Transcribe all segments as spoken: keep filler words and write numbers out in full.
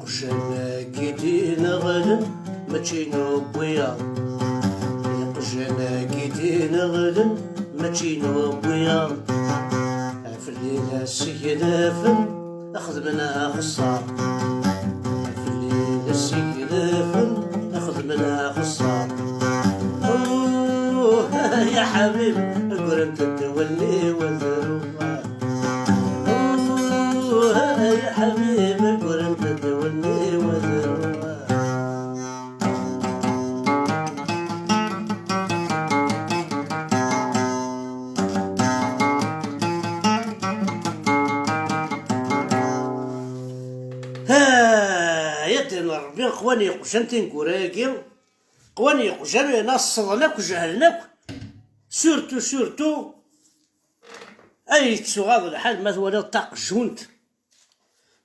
Iqjan-agi d-ineɣlen mačči n wiyaḍ. Iqjan-agi d-ineɣlen mačči n wiyaḍ. Fell-i la seglafen, xedmen axeṣṣar. Fell-i la seglafen, xedmen axeṣṣar. Uh, ya ḥbib, ggrent-d wallen-iw ad ruɣ. Uh, ya ḥbib, ggrent-d wallen-iw ad ruɣ. Ha, ya ddin Ṛebbi, qwan yeqjan tineggura-agi, qwan yeqjan, yerna ṣṣḍen akk, jehlen akk, surtout, surtout, ay yettuɣaḍ lḥal ma twaliḍ taqjunt,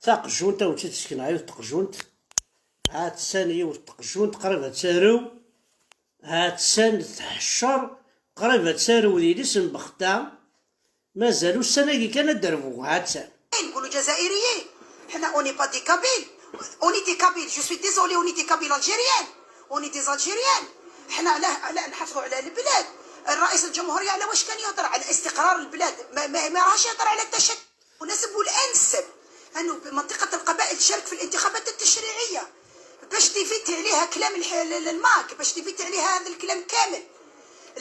taqjunt, a wen-tt-id-sekneɣ, yiwet taqjunt, ha-tt-an yiwet taqjunt, qrib ad tarew, ha-tt-an tḥeccer, qrib ad tarew d yelli-s n bexta, mazal ussan-agi kan ad d-terbu, ha-tt-an. نقولوا جزائريين. حنا on n'est pas des Kabyles. On est des Kabyles. Je suis désolé, on est des Kabyles algériens. On est des Algériens. حنا علاه، علاه نحافظوا على البلاد؟ الرئيس الجمهورية على واش كان يهضر؟ على استقرار البلاد. ما، ما، ما راهش يهضر على التشتت. ونسب والأنسب أنه منطقة القبائل تشارك في الانتخابات التشريعية باش تيفيتي عليها كلام الح-، ال-، ال-، الماك، باش تيفيتي عليها هذا الكلام كامل.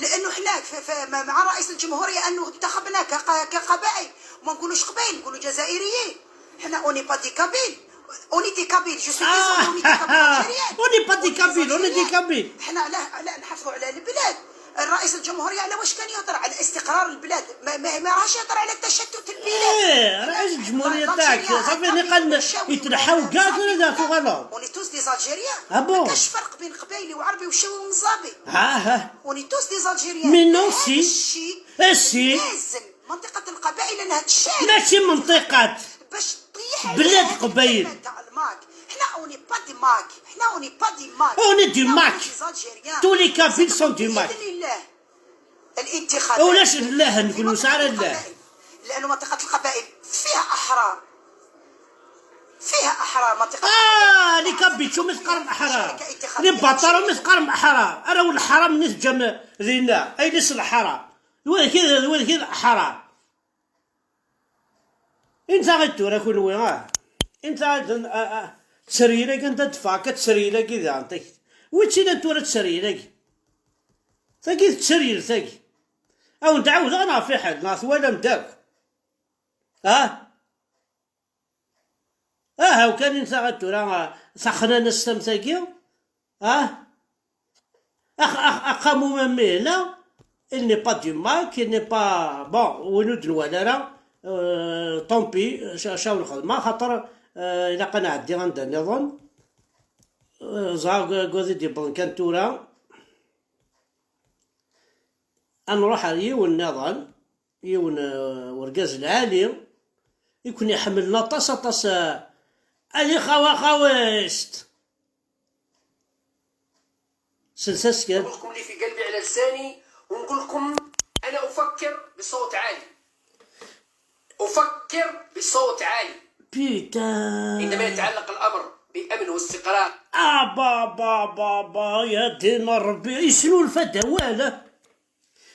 لأنه حنا ف-، ف-، مع، مع رئيس الجمهورية أنه انتخبنا كق-، كقبائل، وما نقولوش قبائل، نقولوا جزائريين. حنا on n'est pas des Kabyles. On est des Kabyles. Je suis désolé, on est des Kabyles algériens. On n'est pas des Kabyles, on est des Kabyles. حنا علاه، علاه نحافظوا على البلاد؟ الرئيس الجمهورية على واش كان يهضر؟ على استقرار البلاد. ما، ما، ما راهش يهضر على تشتت البلاد. ايه، رئيس الجمهورية تاعك صافي اللي قال يتنحاو كاع كذا ذا في غلط. On est tous des Algériens. Ah bon? ما كاش فرق بين قبايلي وعربي وشاوي ومزابي. ها، ها. On est tous des Algériens. Mais non, si. الشيء، eh si، لازم منطقة القبائل أنها تشارك. ماشي منطقة. باش تطيح بلاد عليها قبايل. الكلمة تاع الماك. حنا on n'est pas des Macs. حنا on n'est pas des Macs. On est des Macs. حنا on est des Algériens. Tous les Kabyles sont des Macs. بإذن الله. الانتخابات. ولاش الله نقولوا سعر الله. لأنه منطقة القبائل فيها أحرار. فيها أحرار منطقة. آه، les Kabyles شو مثقال أحرار. لي بطل مثقال أحرار. أنا والحرام نتجمع ذينا. أي ليس الحرام. وين كذا، وين كذا أحرار. انت غير تورا كون وين، آه. انت غير، آه، آه. تسريلك انت دفعك تسريلك اذا انت. وين تسير انت ورا تسريلك؟ تاكي تسريل تاكي. او نتعاود انا في حد، ناس ولا مداك. ها؟ اه، هاو كان انت غير تورا، آه، سخنا نستم تاكي. اه. أخ، أخ، أخ، مو ميم هنا، il n'est pas du Mac, il n'est pas، bon، وين ود نوال راه، آه، tant pis، شا-، شاو الخدمة، خاطر، آه، إلا كان عندي غندا نظن، آه، زعما غادي دي بون كان تورا. أنروح على يون نظن، يون، آه، ورقاز العالي، يكون يحملنا طاس طاس، آه، أي خوا خويست. سلسلة. نقول لكم اللي في قلبي على لساني، ونقول لكم أنا أفكر بصوت عالي. أفكر بصوت عالي. Putain. عندما يتعلق الأمر بأمن واستقرار. آه، با، با، با، با، يا دين ربي، يسنو الفدوالة.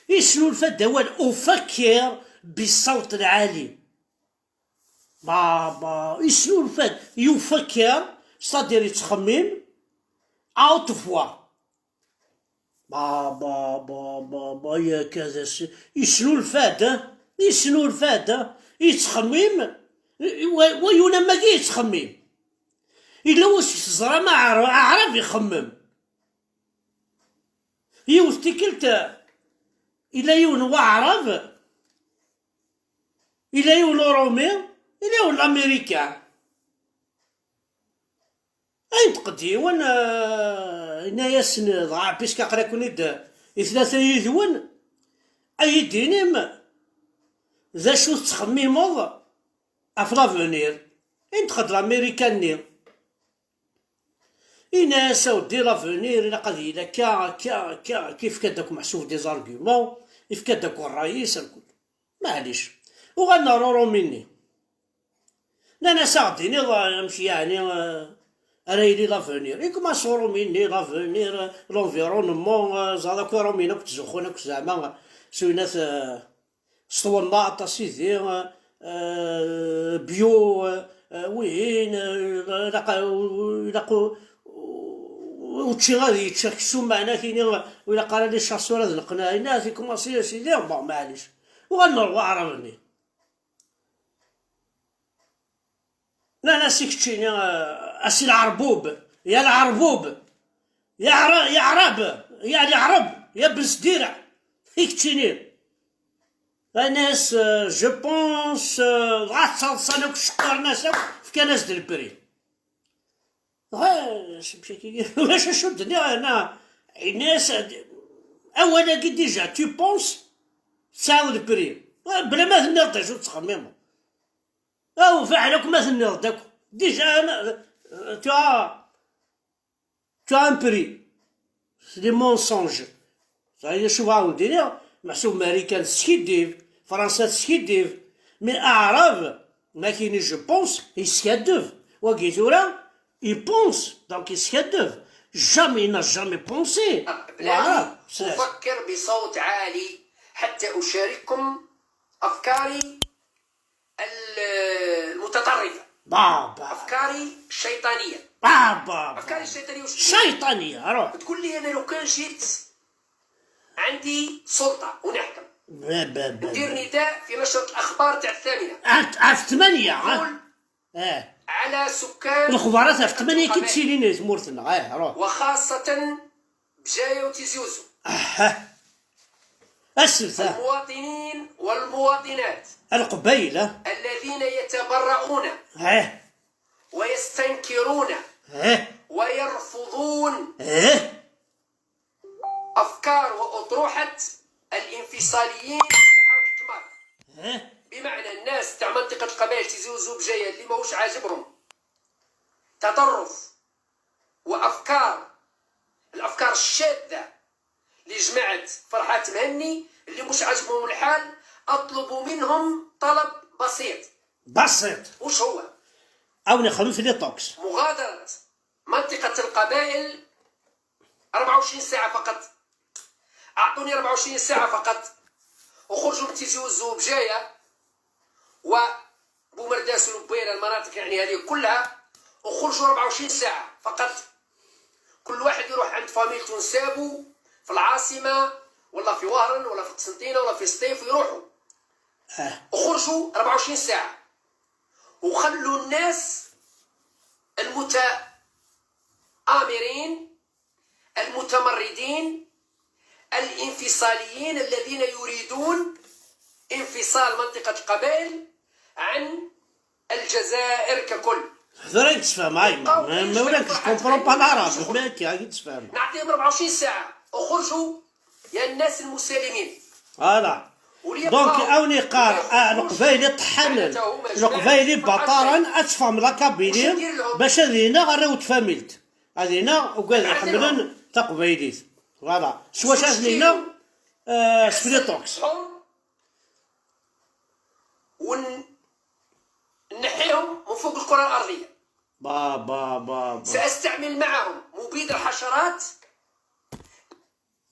يسنو الفدوالة. أفكر بالصوت العالي. بابا، يسنو الفد، يفكر، صادر يتخمم، أوت فوا. بابا، بابا، با، يا كذا س-، يسنو الفد، ها؟ يسنو الفد، ها؟ يتخمم، و-، ويونا ما كي يتخمم. إلا واش تزرع ما عر-، عرب يخمم. يوث تيكلت، إلا يون وعرب، إلا يون أورومي، إلا يون أمريكان. أين تقديون، آه، إنا ياسن ضعاف بيسك أقرأكني د-، إثلاثة يدون، أي دينيم، ذا شو تخميمض، أف لافونير، إن تقدر أمريكاني. إناس أودي لافونير، إلا قد يلا كا، كا، كا، كيف كداك محسوب دي زارغيومون، كيف كداك الرئيس، الكل. معليش. وغانا رورو مني. لا، أنا ساعديني، مش يعني، آه، ara yili l'avenir. I commence Roumanie, l'avenir, l'environnement, euh, ẓer akk Irumiyen akk ttzuxxun akk zeɛma s winat, euh, s twennaḍt, a sidi, euh, bio, euh, euh, wihin, euh, ilaq, ilaq u-, u-, učči ad yečč aksum, meɛna kini, ur ilaq ara les chasseurs ad neqneɛ, yenna-as i commence, a sidi, bon, maɛlic. Uɣalen ɣer waɛrab-nni. Nnan-as i keččini, a si lɛerbub, ya lɛerbub, ya Ɛra-, ya Ɛrab, ya lɛerb, ya Ben Sdiraɛ, i keččini. Nnan-as, euh, je pense, euh, dɣa ttaḍsan akk, ceqqren-as akk, fkan-as-d lpri. Dɣa, acu d-nniɣ, ana, yenna-as, awal-agi déjà, tu penses, tesɛiḍ lpri. Bla ma tenniḍ d acu tettxemmimeḍ. Aw, fiḥel akk ma tenniḍ-d akk. Déjà, ana, tu as, tu as un prix. C'est des mensonges. Saɛid acu bɣa wen-d-iniɣ, meḥsub Marikan teskiddib, Fransa teskiddib, mais Aɛrab, ma kini je pense, yeskaddeb. Wagi tura, il pense, donc yeskaddeb. Jamais, il n'a jamais pensé. Voilà. أفكر بصوت عالي حتى أشارككم أفكاري المتطرفة. بابا. أفكاري الشيطانية. بابا. أفكاري الشيطانية وش؟ شيطانية، روح. تقول لي أنا لو كان جيت عندي سلطة ونحكم، با-، با-، با-، ندير نداء في نشرة الأخبار تاع الثامنة. عف-، عف ثمانية، ها؟ نقول اه. على سكان الخبارات عف ثمانية كي القبائل. تسيلين تمورتنا، اه، روح. وخاصة بجاية وتيزي وزو. اه. السبت، اه. المواطنين والمواطنات القبيلة. الذين يتبرؤون اه. ويستنكرون اه. ويرفضون اه. أفكار وأطروحة الانفصاليين في حركة ماك. اه. بمعنى الناس تاع منطقة القبائل تيزي وزو بجاية اللي ماهوش عاجبهم تطرف وأفكار، الأفكار الشاذة لجماعة فرحات مهني اللي مش عاجبهم الحال، أطلب منهم طلب بسيط. بسيط. وش هو؟ أو نخلو في les talks. مغادرة منطقة القبائل أربعة وعشرين ساعة فقط. أعطوني أربعة وعشرين ساعة فقط، وخرجوا من تيزي وزو بجاية وبومرداس والبويرة، المناطق يعني هذه كلها، وخرجوا أربعة وعشرين ساعة فقط. كل واحد يروح عند فاميلته نسابو في العاصمة، ولا في وهران، ولا في قسنطينة، ولا في سطيف، ويروحوا. اه. وخرجوا أربعة وعشرين ساعة، وخلوا الناس المتآمرين، المتمردين، الانفصاليين الذين يريدون انفصال منطقة القبائل عن الجزائر ككل. هذا راك تفهم، هاي ما، ما، ما وراك، je comprends pas l'arabe، ما كي راك تفهم. نعطيهم أربعة وعشرين ساعة وخرجوا يا الناس المسالمين. Voilà. Donc، أوني قار، آه، القبايلي طحنن، القبايلي بطارن، أتفهم لا كابيلي، باش هذينا غير تفاملت. هذينا وقال يحملن تقبايليت. Voilà. سوا شاف لينا، آه، سفلي طوكس. ون-، نحيهم من فوق الكرة الأرضية. با، با، با، با. سأستعمل معهم مبيد الحشرات.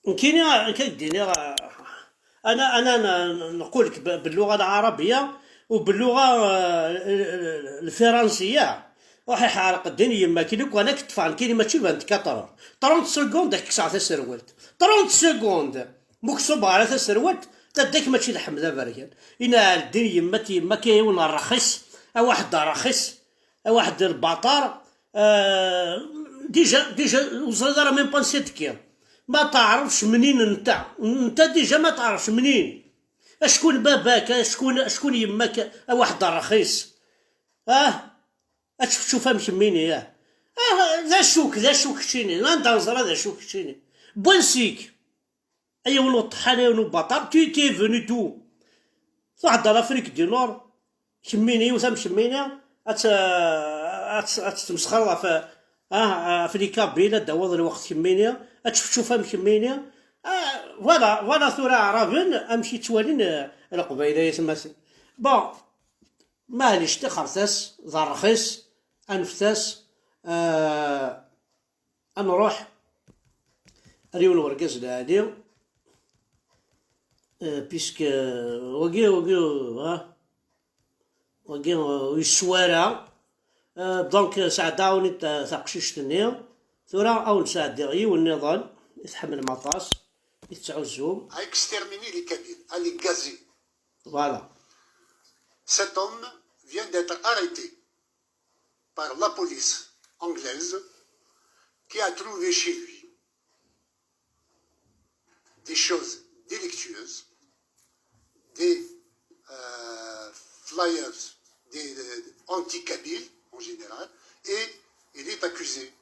نكيني، كديني، أنا، أنا ن-، نقول لك ب-، باللغة العربية وباللغة، آه، ال-، ال-، الفرنسية. راح يحرق الدين يماك، لو كان كتفان كيني ماشي vingt-quatre heures. Trente secondes داك ساعة تسروالت. Trente secondes. مكسوب على تسروت، تديك ماشي لحم ذا بريان. إنا الدين يمات يما كيون الرخيص، أو واحد رخيص، أو واحد البطار. آه، déjà، déjà وصل راه même pas نسيت كي. ما تعرفش منين انت، انت déjà ما تعرفش منين. شكون باباك، شكون، شكون يماك، أو واحد رخيص. اه، اتشوف، شوف مكميني، اه. اه، ذا شوك، ذا شوك شيني، لا ندوزرا ذا شوك شيني. بوانسيك. اي ولو طحان، اي ولو بطل، tu, tu es venu d'où؟ واحد لافريك دي نور. كميني وثم كميني. ات، ات، ات تمسخر في، اه، آه، في لي كابيلا داوض الوقت كميني. اتشوف، شوف مكميني. آه، voilà، voilà ثورة عربين امشي توالين، آه، القبيلة يتمثل. Bon، معليش، تخرثاس، ضرخيس، انفتاس، Ah, ad nruḥ ar yiwen n urgaz lɛali, ah, puisque, ah, wagi, wagi, ah, wagi, ah, ur yeswi ara. Ah, donc, sɛeddaɣ-awen-id ta-, taqcict-nni. Tura, ad wen-sɛeddiɣ yiwen nniḍen i tḥemmlem aṭas, i tettɛuzzum. À exterminer les Kabyles, à les gazer. Voilà. Cet homme vient d'être arrêté par la police anglaise qui a trouvé chez lui des choses délictueuses, des euh, flyers, des, des anti-kabyles en général, et il est accusé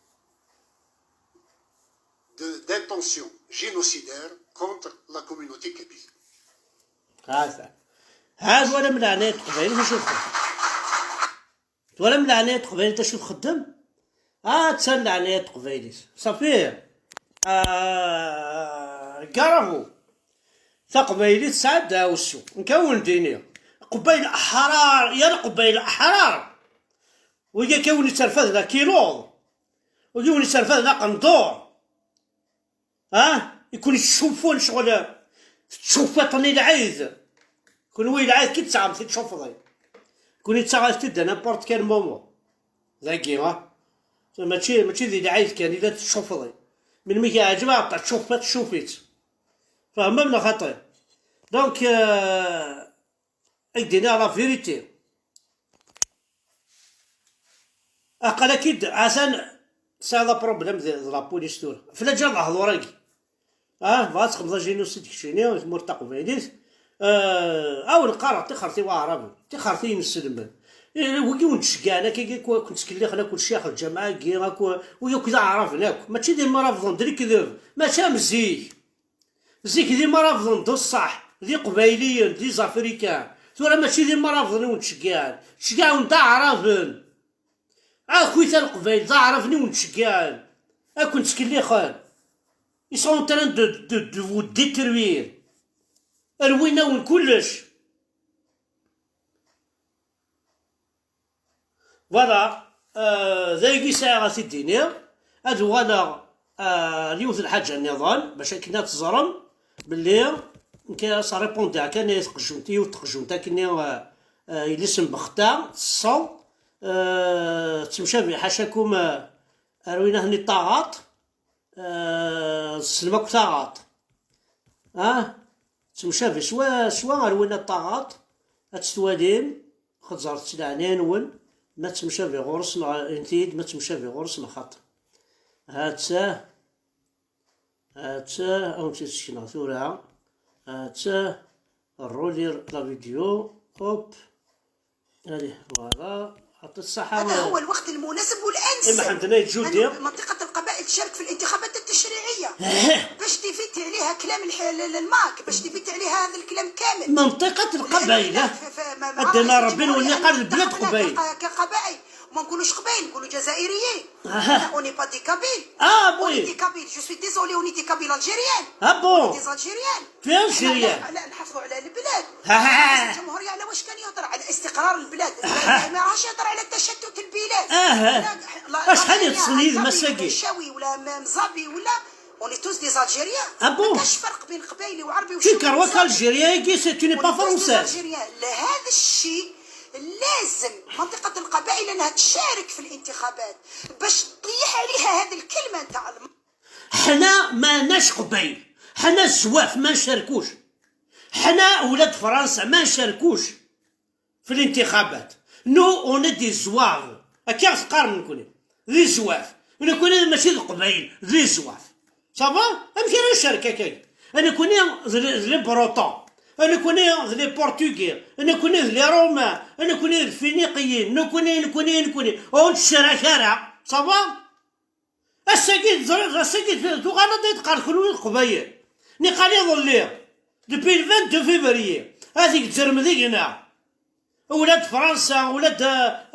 de- d'intention génocidaire contre la communauté kabyle. Hata. Hata, twalam leɛnaya n teqbaylit acu txeddem? Twalam leɛnaya n teqbaylit acu txeddem? Attan leɛnaya n teqbaylit. Safi. Ah, garavo. Taqbaylit tesɛa ddaɛwessu. Nekk ad wen-d-iniɣ. Qbayl aḥrar, ya lqbayl aḥrar. Wigi akka wen-itterfaden akiluḍ. Wigi wen-itterfaden aqendur. Ah, i kun-ittcuffun ccɣel, tettcuffiḍ-ten i lɛid. Kunwi lɛid ki tesɛam tittcufḍin. Kun ittaɣ-ak-t-id à n'importe quel moment. Dagi, ah. Mačči, mačči di lɛid kan i la tettcufḍin. Melmi k-iɛǧeb aɛeṭṭa, tcuffiḍ, tcuf-itt. Fehmem neɣ xaṭi? Donc, euh, ad k-d-iniɣ la vérité. Aqal-ak-id, atan tesɛiḍ aproblem d, d la police tura. Flaǧa lehdur-agi. Ah, bɣa ad texdmeḍ ajinussid keččini, i tmurt taqbaylit. Ah, awen qqareɣ tixxert i waɛraben, tixxert i yinselmen. Eh, wigi wen-d-ceggɛen akka, akka, ken-ttkellixen akk ccix lǧameɛ-agi, akk, wigi akk d aɛraben akk. Mačči d imarabḍen d lekdeb, mačči am zik. Zik d imarabḍen d ṣṣeḥ, d iqbayliyen, d izafrikan. Tura mačči d imarabḍen i wen-ttceggɛen, ttceggɛen d aɛraben. Akk-it a leqbayel, d aɛraben i wen-ttceggɛen, ad ken-ttkellixen. Ils sont en train de, de, de vous détruire. Rwin-awen kullec. Voilà, euh, d ayagi sɛiɣ ad t-id-iniɣ. Ad uɣaleɣ, euh, ar yiwet n lḥaǧa nniḍen, bac akken ad teẓrem belli nekk as-répondiɣ kan i tqejjumt, yiwet n tqejjumt akkenni, euh, euh, yelli-s n Bexta, tesseḍ, euh, tettemcabi ḥacakum, euh, ar win aten-iṭṭaɣaṭ, euh, tessnem akk taɣaṭ. Ah, tettemcabi swa, swa ar win iṭṭaɣaṭ, ad tt-twalim, xeẓẓret s leɛnaya-nwen, ma tettemcabi ɣur-s neɣ, init-iyi-d ma tettemcabi ɣur-s neɣ xaṭi. Hatta, hatta, ad wen-tt-id-sekneɣ tura. Hatta, rrulir la vidéo, hop. Allez, voilà. يعطي الصحة. هذا هو الوقت المناسب والأنسب. إما عندنا يجودي. أن منطقة القبائل تشارك في الانتخابات التشريعية. باش تيفيتي عليها كلام الح-، ال-، ال-، الماك، باش تيفيتي عليها هذا الكلام كامل. منطقة القبائل، لا، ف-، ف-، ما، ما أدنى عرفتش ربي نولي قال البلاد قبائل. ك-، ك-، قبائل. وما نقولوش قبائل، نقولوا جزائريين. أها. On n'est pas des Kabyles. Ah, oui. On est des Kabyles. Je suis désolé, on est des Kabyles algériens. Ah bon. On est des Algériens. في ألجيريا. لا، لا، نحافظوا على البلاد. ها، ها، ها. رئيس الجمهورية على واش كان يهضر؟ على استقرار البلاد. ها. ما راهش يهضر على تشتت البلاد. ها. لا، لا، اش حال الألجيريا، يتصل يد الكابي مساكين؟ ولا الشاوي ولا م-، مزابي ولا، on est tous des Algériens. ابو. ما كاش فرق بين قبايلي وعربي وشاوي ومزابي. الجيريا يجي، c'est une On est tous des Algériens. لهذا الشيء لازم منطقة القبائل أنها تشارك في الانتخابات باش تطيح عليها هذه الكلمة نتاع الم- حنا ماناش قبايل، حنا زواف ما نشاركوش. حنا ولاد فرنسا ما نشاركوش في الانتخابات. Nous, on est des zouaves. هكا تقارن نكوني. Des zouaves. نكوني ماشي القبايل، des zouaves. Ça va؟ أمشي أنا نشارك هكاك. أنا كوني ذ-، ذ-، les Bretons. أنا كوني ذ-، les Portugais. أنا كوني ذ-، les Romains. أنا كوني الفينيقيين. نكوني، نكوني، نكوني. ونتشارك أنا. Ça va؟ Ass-agi teẓriḍ, ass-agi tuɣaleḍ ad d-teqqar kunwi d Leqbayel. Niqal iḍelli, depuis le vingt-deux février, ad yezrem deg-neɣ. Ula d Fransa, ula d,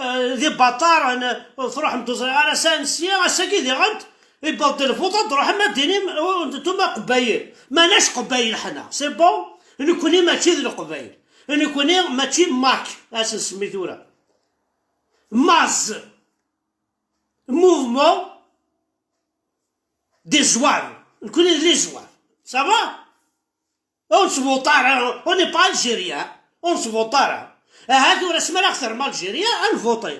eh, d ibaṭaren, eh, truḥem d uẓri ara sɛan sya, ass-agi diɣen, iwweḍ-d lvuṭ ad d-truḥem ad d-tinim, eh, ntum Iqbayel. Manac Qbayel ḥna, c'est bon? Nekni mačči d Leqbayel. Nekni mačči Mak, ad s-nsemmi tura. Maz. Mouvement des Zouaves. Nekkni d les Zouaves. Ça va? Ur nettvuṭi ara, on n'est pas algérien, ur nettvuṭi ara. Aha tura asmi ara ɣ-terrem Algérie, ad nvuṭi.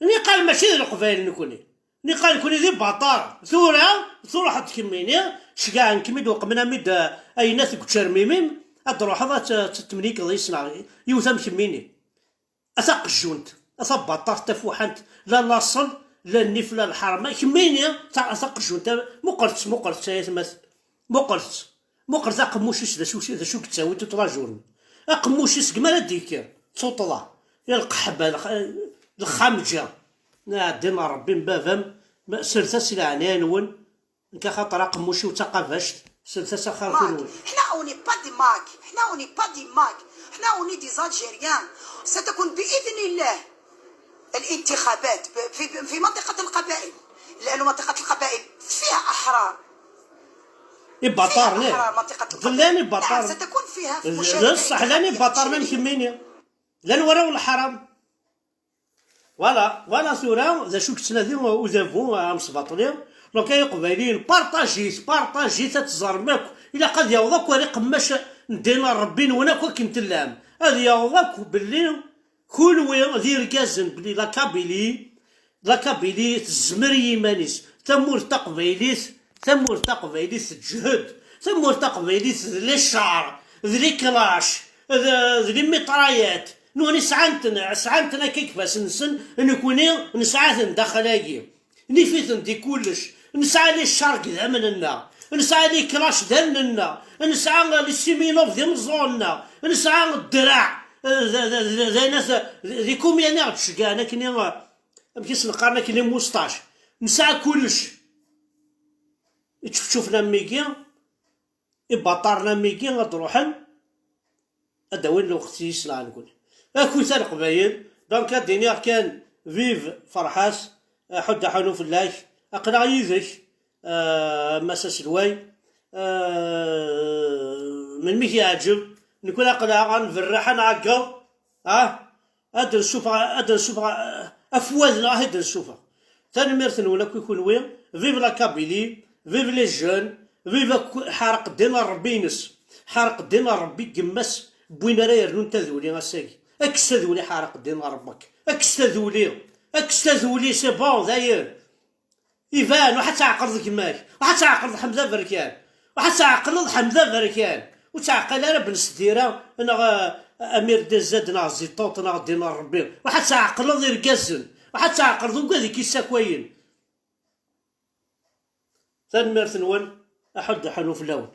Niqal mačči d Leqbayel nekkni. Niqal nekkni d ibaṭar. Tura, truḥeḍ kemmini, ceggɛen-kem-id, uqmen-am-id, eh, ayen at deg učermim-im, ad d-truḥeḍ ad t-, ad t-temlikeḍ yis-neɣ, yiwet am kemmini. A taqejjunt, a tabaṭart tafuḥant, la laṣel, la nnif, la lḥerma. Kemmini, ta-, a taqejjunt, muqel-tt, muqel-tt, ay atmaten. Muqel-tt. Muqel-tt aqemmuc-is d acu, d acu yettawi tout la journée. Aqemmuc-is deg mi ara d-yekker, d tuṭla. Ya lqeḥba, lx-, lxamǧa. Ɛeddim ɣer Rebbi n baba-m, ma-, sret-as i leɛnaya-nwen. Nekk axaṭer aqemmuc-iw d taqabact, sret-as axir kunwi. حنا on n'est pas des Mags، حنا on n'est pas des Mags، حنا on est des Algériens. ستكون بإذن الله الانتخابات ب-، في، في منطقة القبائل، لأن منطقة القبائل فيها أحرار. Ibaṭaren, فيها أحرار منطقة القبائل. Llan ibaṭaren. نعم، ستكون فيها مشاركة. D ṣṣeḥ, llan ibaṭaren am kemmini. Llan warraw n leḥram. Voilà, voilà tura d acu yettnadi udabu amesbaṭli. Donc ay iqbayliyen, partajit, partajit, ad teẓrem akk. Ilaq ad yaweḍ akk ar iqemmac n ddin n Rebbi-nwen akk akken tellam. Ad yaweḍ akk belli kunwi d irgazen, belli la Kabylie, la Kabylie tezmer i yiman-is. Tamurt taqbaylit, tamurt taqbaylit teǧhed. Tamurt taqbaylit d les chars, d les clashs, d, d les mitraillettes. Nutni sɛan-ten, sɛan-ten akka deg ifassen-nsen, nekkni nesɛa-ten daxel-agi. Nif-iten di kullec. Nesɛa les chars deg idammen-nneɣ. Nesɛa les clashs d allen-nneɣ. Nesɛa les Siminov d imeẓẓuɣen-nneɣ. Nesɛa ddreɛ, eh, d, d, d, d, d ayen at, d, d combien i ɣ-d-ceggɛen akken i, amek i sen-qqaren akken, les moustaches. Nesɛa kullec. Ičefčufen am wigi, ibaṭaren am wigi ad d-ruḥen, ad d-awin lweqt i yesleɣ nekkni. Akkit a Leqbayel, donc ad d-iniɣ kan, vive Ferḥat, aḥudd aḥunu fell-ak, aql-aɣ yid-k, eh, a Mass aselway, eh, melmi k-yeɛǧeb, nekkni aql-aɣ ad nberreḥ, ad nɛeggeḍ, ah, ad d-nsufeɣ, ad d-nsufeɣ, eh, afwad-nneɣ ad d-nsufeɣ. Tanemmirt-nwen akk i kunwi. Vive la Kabylie, vive les jeunes, vive akk, ḥareq ddin n Rebbi-ines. Ḥareq ddin n Rebbi n yemma-s n win ara yernun taduli ass-agi. Kkes taduli, ḥareq ddin n Rebbi-k. Kkes taduli. Kkes taduli, c'est bon, dayen. Iban, ruḥ ad tɛeqleḍ gma-k, ruḥ ad tɛeqleḍ Ḥemza Berkan, ruḥ ad tɛeqleḍ Ḥemza Berkan, ur ttɛeqqil ara Ben Sdira neɣ, eh, Amir Dezzad neɣ Ziṭuṭ neɣ ddin n Rebbi, ruḥ ad tɛeqleḍ irgazen, ruḥ ad tɛeqleḍ ugad i k-issakayen. Tanemmirt-nwen, aḥudd aḥunu fell-awen.